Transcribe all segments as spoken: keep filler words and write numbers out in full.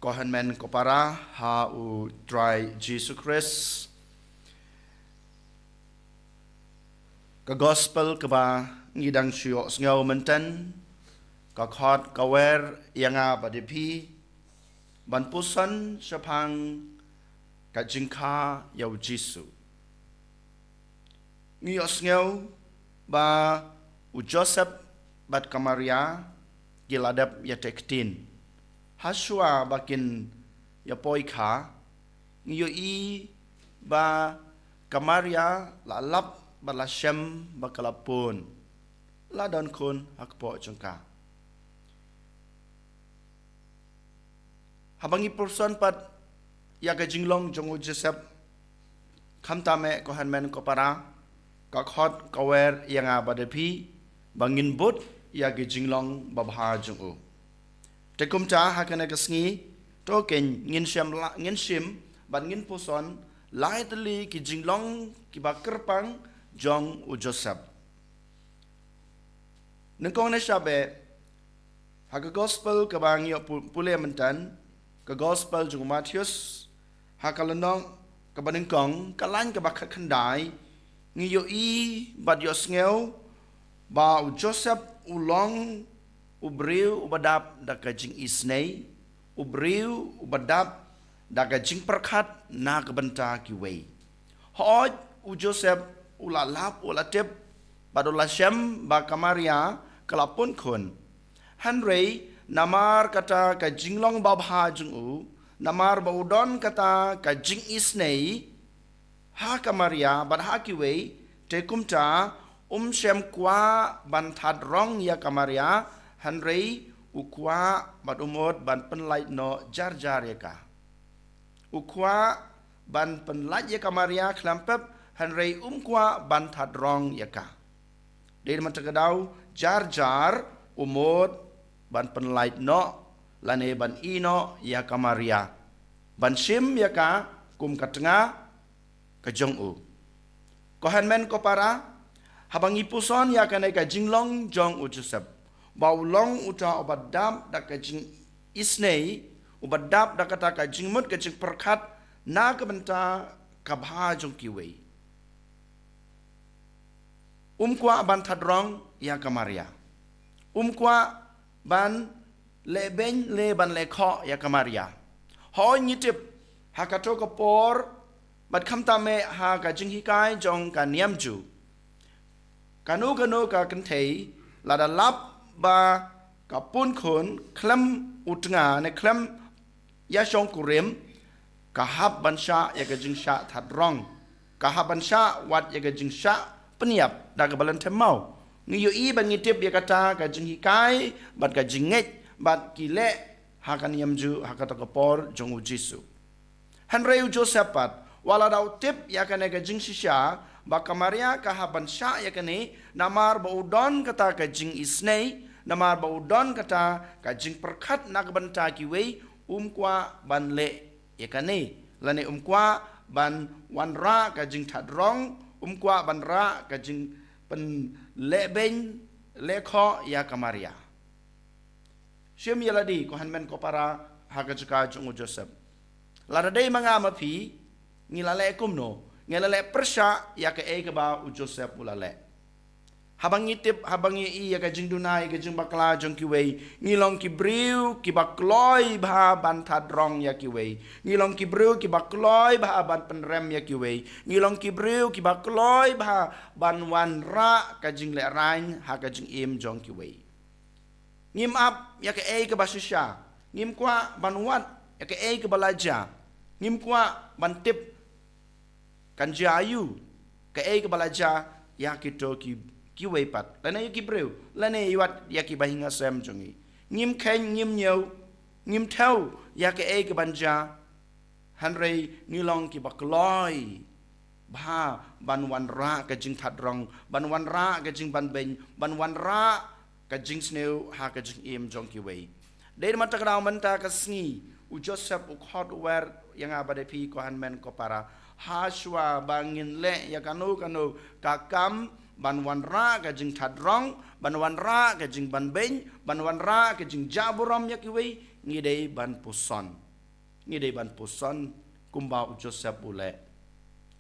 Ko hynmen ko para ha U Trai Jisu Khrist. Ka gospel kaba ngi dang shu ïohsngew mynta, ka khot ka wer ïa nga bad ïa phi ban puson shaphang ka jingkha ïa U Jisu. Ngi ïohsngew ba u Joseph bad ka Maria ki la dep ïateh ktien. Hashwa ba kin ïapoi kha, ngi ïohi ba ka Maria la lap bad la shem ba ka la pun. La don khun ha kpoh jong ka. Haba ngi puson pat ïa ka jinglong jong u Joseph, khamtam eh ko hynmen ko para, ka khot ka wer ïa nga bad ïa phi ba ngin bud ïa ka jinglong babha jong u. Te kumta ha kane ka sngi, to kein ngin shim la, ngin shim bad ngin puson lai tylli ki jinglong kiba kyrpang jong u Joseph. Nyngkong ne shabe, ha ka gospel kaba ngi ïoh pu-, pule mynta, ka gospel jong u Mathaios, ha ka lynnong kaba nyngkong, ka lain kaba khatkhyndai, ngi ïohi bad ïohsngew ba u Joseph u long u briew uba dap da ka jingisynei, u briew uba dap da ka jingpyrkhat na ka bynta kiwei. Hooid, u Joseph u la lap, u la tip bad u la shem ba ka Maria ka la pun khun. Hynrei namar kata ka jinglong babha jong u, namar ba u don kata ka jingisynei ha ka Maria bad ha kiwei, te kumta um shym kwah ban thad rong ïa ka Maria, hynrei u kwah bad u mut ban pynlait noh jar jar ïa ka. U kwah ban pynlait ïa ka Maria khlem pep, hynrei um kwah ban thad rong ïa ka. Dei namar kata ka daw jar jar u mut ban pynlait noh lane ban ïeh noh ïa ka Maria, ban shim ïa ka kum ka tnga ka jong u. Ko hynmen ko para, haba ngi puson ïa kane ka jinglong jong u Joseph, ba u long uta uba dap da ka jingisynei, uba dap da kata ka jingmut ka jingpyrkhat na ka bynta ka bha jong kiwei. Um kwah ban thad rong ïa ka Maria. Um kwah ban leh beiñ lane ban leh khoh ïa ka Maria. Hooid, ngi tip ha kato ka por bad khamtam eh ha ka jinghikai jong ka niam Jiw, kano kano ka kynthei lada lap ba ka pun khun khlem u tnga ne khlem ïashongkurim, ka hap ban shah ïa ka jingshah thad rong, ka hap ban shah wat ïa ka jingshah pynïap da kaba lynthem maw. Ngi ïohi bad ngi tip ïa kata ka jinghikai bad ka jingngeit bad ki leh ha ka niam Jiw ha kata ka por jong u Jisu. Hynrei u Joseph pat, wat la da u tip ïa kane ka jingshisha ba ka Maria ka hap ban shah ïa kane, namar ba u don kata ka jingisynei, namar ba u don kata ka jingpyrkhat na ka bynta kiwei, um kwah ban leh ïa kane, lane um kwah ban wanrah ka jingthad rong, um kwah ban rah ka jingpynleh beiñ leh khoh ïa ka Maria. Shim ïa lade ko hynmen ko para ha ka jaka jong u Joseph. Lada dei ma nga ma phi, ngi la leh kumno, ngi la leh pyrshah ïa kaei kaba u Joseph u la leh. Haba ngi tip, haba ngi ïohi ïa ka jingduna, ïa ka jingbakla jong kiwei, ngi long ki briew kiba kloi bha ban thad rong ïa kiwei. Ngi long ki briew kiba kloi bha ban pynrem ïa kiwei. Ngi long ki briew kiba kloi bha ban wanrah ka jinglehrain ha ka jingim jong kiwei. Ngim ap ïa kaei kaba shisha. Ngim kwah ban wad ïa kaei kaba la jia. Ngim kwah ban tip kan jia aïu kaei kaba la jia ïa kito ki, kiwei pat, lane ïa ki briew, lane ïa wat ïa ki bahaïing hasem jong ngi. Ngim kheiñ, ngim ñiew, ngim thew ïa kaei kaban jia. Hynrei ngi long kiba kloi bha ban wanrah ka jingthad rong, ban wanrah ka jingbanbeiñ, ban wanrah ka jingsniew ha ka jingim jong kiwei. Dei namar kata ka daw mynta ka sngi u Joseph u khot u wer ïa nga bad ïa phi ko hynmen ko para, hashwa ba ngin leh ïa kano kano ka kam ban wanrah ka jingthad rong, ban wanrah ka jingbanbeiñ, ban wanrah ka jingjah burom ïa kiwei, ngi dei ban puson. ngi dei ban puson kumba u Joseph u leh.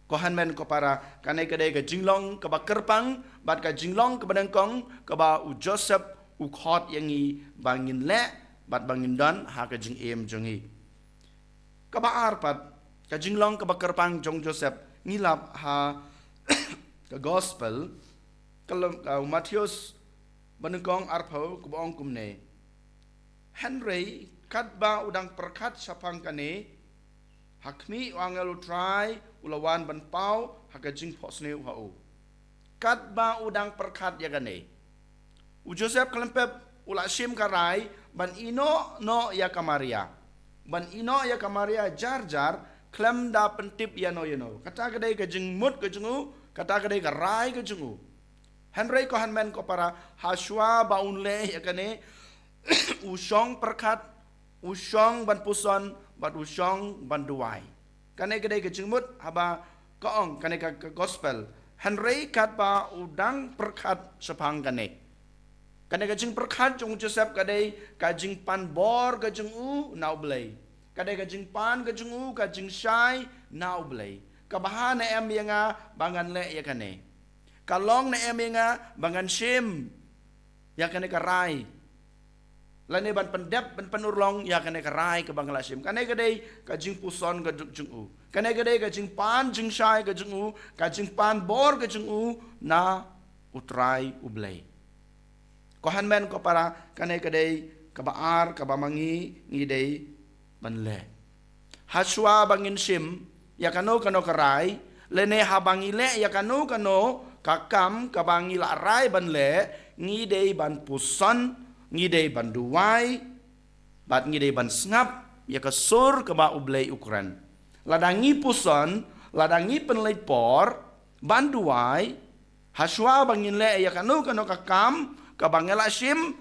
Ko hynmen ko para, kane ka dei ka jinglong kaba kyrpang bad ka jinglong kaba nyngkong kaba u Joseph u khot ïa ngi ba ngin leh bad ba ngin don ha ka jingim jong ngi. Kaba ar pat, ka jinglong kaba kyrpang jong Joseph, ngi lap ha ka gospel ka lem, ka Mathaios banyngkong arphew kaba ong kumne: Hynrei katba u dang pyrkhat shaphang kane, ha khmih u angel u Trai u la wan ban paw ha ka jingphohsniew ha u. Katba u dang pyrkhat ïa kane, u Joseph khlem pep u la shim ka rai ban ïehnoh noh ïa ka Maria. Ban ïehnoh ïa ka Maria jar jar khlem da pyntip ïano ïano. Kata ka dei ka jingmut ka jong u, kata ka dei ka rai ka jong u. Hynrei ko hynmen ko para, ha shuwa ba un leh ïa kane, u shong pyrkhat, u shong ban puson bad u shong ban duwai. Kane ka dei ka jingmut haba ka ong kane ka, ka gospel. Hynrei katba u dang pyrkhat shaphang kane, kane ka jingpyrkhat jong u Joseph ka dei ka jingpan bor ka jong u na u Blei. Ka dei ka jingpan ka jong u, ka jingshai na u Blei. Ka bha ne em ïa nga ba ngan leh ïa kane? Ka long ne em ïa nga ba ngan shim ïa kane ka rai, lane ban pyndep, ban pynurlong ïa kane ka rai kaba nga la shim? Kane ka dei ka jingpuson ka jong, jong u. Kane ka dei ka jingpan jingshai ka jong u, ka jingpan bor ka jong u na u Trai u Blei. Ko hynmen ko para, kane ka dei kaba ar kaba ma ngi ngi dei ban leh. Ha shuwa ba ngin shim ïa kano kano ka rai, lane haba ngi leh ïa kano kano ka kam kaba ngi la rai ban leh, ngi dei ban puson, ngi dei ban duwai, bad ngi dei ban sngap ïa ka sur kaba u Blei u kren. Lada ngi puson, lada ngi pynleit por ban duwai, ha shuwa ba ngin leh ïa kano kano ka kam kaba ngi la shim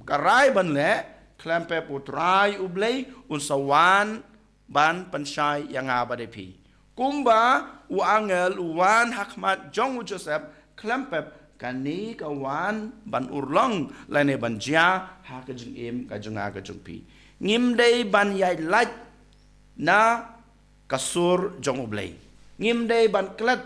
ka rai ban leh, khlem pep u Trai u Blei un sa wan ban pynshai ïa nga bad ïa phi. Kumba u angel u wan ha khmat jong u Joseph, khlem pep kane ka wan ban urlong lane ban jia ha ka jingim ka jong nga ka jong phi. Ngim dei ban ïaid lait na ka sur jong u Blei. Ngim dei ban klet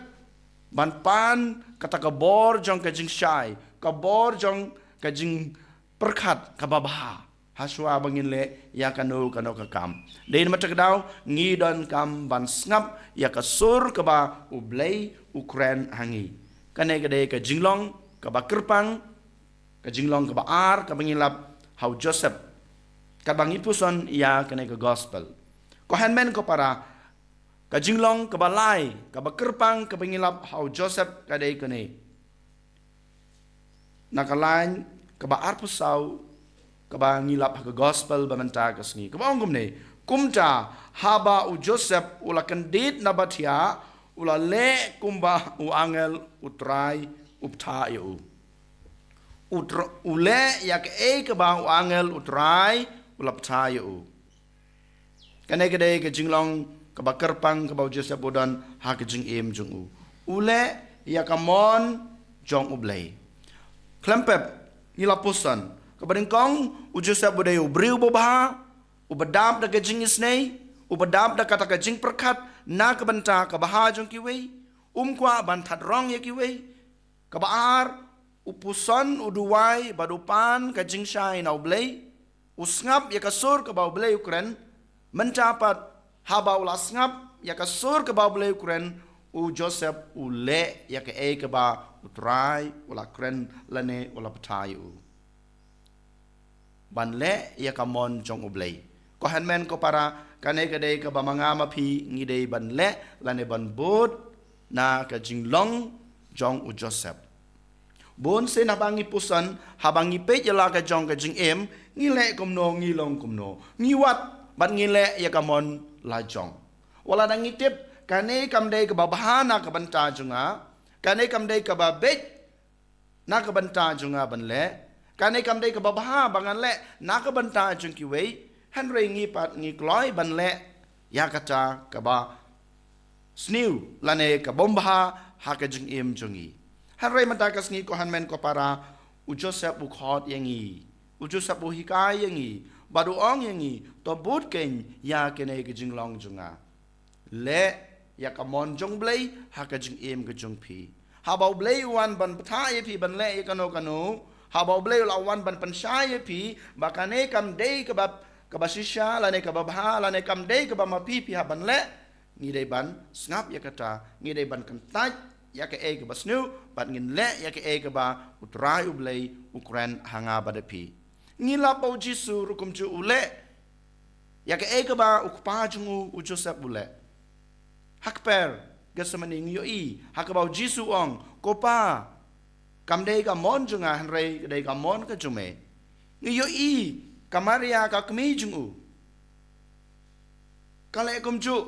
ban pan kata ka bor jong ka jingshai, ka bor jong ka jingpyrkhat kaba bha ha shuwa ba ngin leh ïa kano kano ka kam. Dei na kata ka daw ngi donkam ban sngap ïa ka sur kaba u Blei u kren ha ngi. Kane ka dei ka jinglong kaba kyrpang, ka jinglong kaba ar kaba ngi lap ha u Joseph katba ngi puson ïa kane ka gospel. Ko hynmen ko para, ka jinglong kaba lai kaba kyrpang kaba ngi lap ha u Joseph ka dei kane. Na ka lain kaba arphew saw kaba ngi lap ha ka gospel ba mynta ka sngi, kaba ong kumne: Kumta haba u Joseph u la kyndit na ba thiah, u la leh kumba u angel u Trai u bthah ïa u. U tr-, u leh ïa kaei kaba u angel u Trai u la bthah ïa u. Kane ka dei ka jinglong kaba kyrpang kaba u Joseph u don ha ka jingim jong u. U leh ïa ka mon jong u Blei. Khlem pep ngi la puson, kaba nyngkong, u Joseph u dei u briew babha, uba dap da ka jingisynei, uba dap da kata ka jingpyrkhat na ka bynta ka bha jong kiwei, um kwah ban that rong ïa kiwei. Kaba ar, u puson, u duwai bad u pan ka jingshai na u Blei, u sngap ïa ka sur kaba u Blei u kren. Mynta pat haba u la sngap ïa ka sur kaba u Blei u kren, u Joseph u leh ïa kaei kaba u Trai u la kren lane u la bthah ïa u, ban leh ïa ka mon jong u Blei. Ko hynmen ko para, kane ka dei kaba ma nga ma phi ngi dei ban leh lane ban bud na ka jinglong jong u Joseph. Bun sien haba ngi puson, haba ngi peit ïa la ka jong ka jingim, ngi leh kumno, ngi long kumno, ngi wad bad ngi leh ïa ka mon la jong. Wat lada ngi tip kane kam dei kaba bha na ka bynta jong nga, kane kam dei kaba beit na ka bynta jong nga ban leh, kane kam dei kaba bha ba ngan leh na ka bynta jong kiwei, hynrei ngi pat ngi kloi ban leh ïa kata kaba sniew lane ka bym bha ha ka jingim jong ngi. Hynrei mynta ka sngi, ko hynmen ko para, u Joseph u khot ïa ngi, u Joseph u hikai ïa ngi, Bad u ong ïa ngi, to bud keiñ ïa kane ka jinglong jong nga. Leh ïa ka mon jong U Blei ha ka jingim ka jong phi. Haba U Blei u wan ban bthah ïa phi ban leh ïa kano kano, haba U Blei u la wan ban pynshai ïa phi ba kane kam dei kaba, kaba shisha lane kaba bha lane kam dei kaba ma phi phi hap ban leh, ngi dei ban sngap ïa kata, ngi dei ban kyntait ïa kaei kaba sniew bad ngin leh ïa kaei kaba U Trai U Blei u kren ha nga bad ha phi. Ngi lap ba U Jisu ruh kumjuh u leh ïa kaei kaba u kpa jong u, u Joseph u leh. Ha kper Gethsemane ngi ïohi ha kaba U Jisu u ong, ko Pa, kam dei ka mon jong nga hynrei ka dei ka mon ka jong me. Ngi ïohi ka Maria ka kmie jong u, ka leh kumjuh,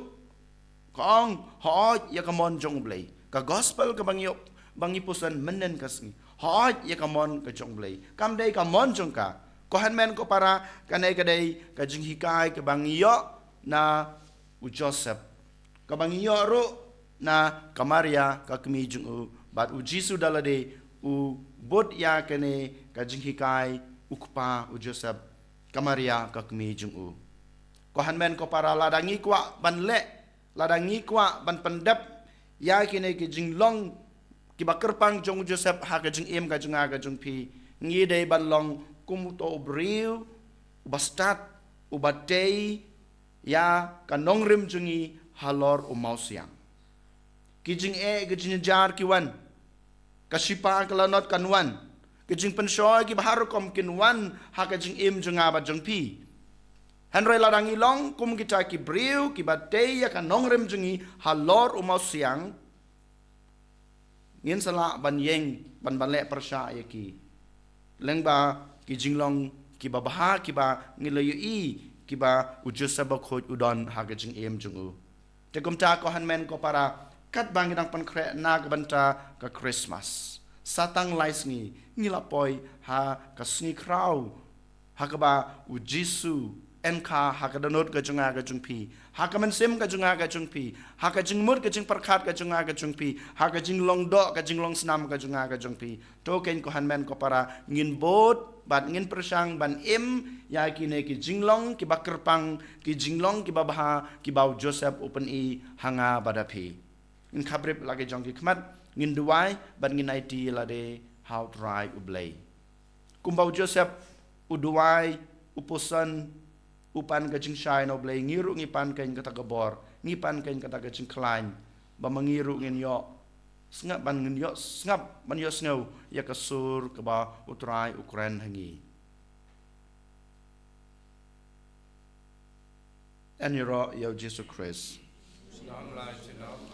ka ong, hooid ïa ka mon jong U Blei. Ka gospel kaba ngi ïoh, ba ngi puson mynhynnin ka sngi, hooid ïa ka mon ka jong U Blei, kam dei ka mon jong ka. Ko hynmen ko para, kane ka dei ka jinghikai kaba ngi ïoh na u Joseph, kaba ngi ïoh ruh na ka Maria ka kmie jong u. Bad U Jisu da lade u bud ïa kane ka jinghikai, u kpa, u Joseph, ka Maria ka kmie jong u. Ko hynmen ko para, lada ngi kwah ban leh, lada ngi kwah ban pyndep ïa kine ki jinglong kiba kyrpang jong u Joseph ha ka jingim ka jong nga ka jong phi, ngi dei ban long kum uto u briew uba stad, uba tei ïa ka nongrim jong ngi halor u mawsiang. Ki jingeh, ki jingjynjar ki wan, ka shipa ka lanot kan wan, ki jingpynshoi kiba har rukom kin wan ha ka jingim jong nga bad jong phi. Hynrei lada ngi long kum kita ki briew kiba tei ïa ka nongrim jong ngi halor u mawsiang, ngin sa lah ban ïeng, ban, ban leh pyrshah ïa ki. Lyngba ki jinglong kiba bha kiba ngi la ïohi, kiba u Joseph Bakhuid u don ha ka jingim jong u. Te kumta ko hynmen ko para, katba ngi dang pynkhreh na ka bynta ka Christmas, sa tang lai sngi ngi la poi ha ka sngi khraw, ha kaba u Jisu yn kha ha ka dohnud ka jong nga ka jong phi, ha ka mynsiem ka jong nga ka jong phi, ha ka jingmut ka jingpyrkhat ka jong nga ka jong phi, ha ka jinglong doh ka jinglong snam ka jong nga ka jong phi. To keiñ ko hynmen ko para, ngin bud bad ngin pyrshang ban im ïa kine ki jinglong kiba kyrpang, ki jinglong kiba bha kiba u Joseph u pyni ha nga bad ha phi. Ngin khapbrip la ki jong ki khmat, ngin duwai bad ngin aiti lade ha u Trai U Blei. Kumba u Joseph u duwai, u puson, u pan ka jingshai na U Blei, ngi ruh ngi pan keiñ kata ka bor, ngi pan keiñ kata ka jingkhlaiñ, ba ma ngi ruh ngin ïoh sngap, ban ngin ïoh sngap, ban ïohsngew ïa ka sur kaba u Trai u kren ha ngi. Yn ïaroh ïa u Jisu Khrist. Sngap la shnong.